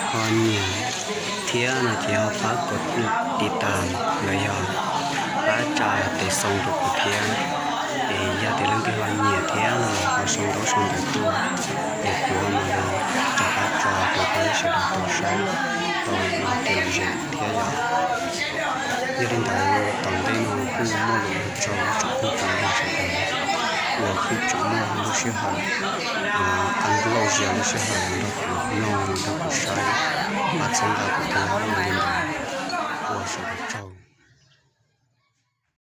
Ho nyiam thiab no ces ho pab kuv tiv tas los yog pab tsa tes xoo rau kuv thiab. Es yog tias leej twg ho nyiam thiab no los ho sau ntaub sau ntawv tuaj, es kuv mam li rov qab tso rau peb sawv daws tau saib tau lom zem thiab yom. Yog li ntawd tom ntej no kuj muaj lus ua tsaug ib tsoom phooj ywg sawv daws uas kuj tseem muaj lub sij hawm, qee lub lauj zias lub sij hawm los nrog kuv mloog los nrog kuv saib pab txhawb nqa kuv thiab. Yog li ntawd ua sawv daws tsaug.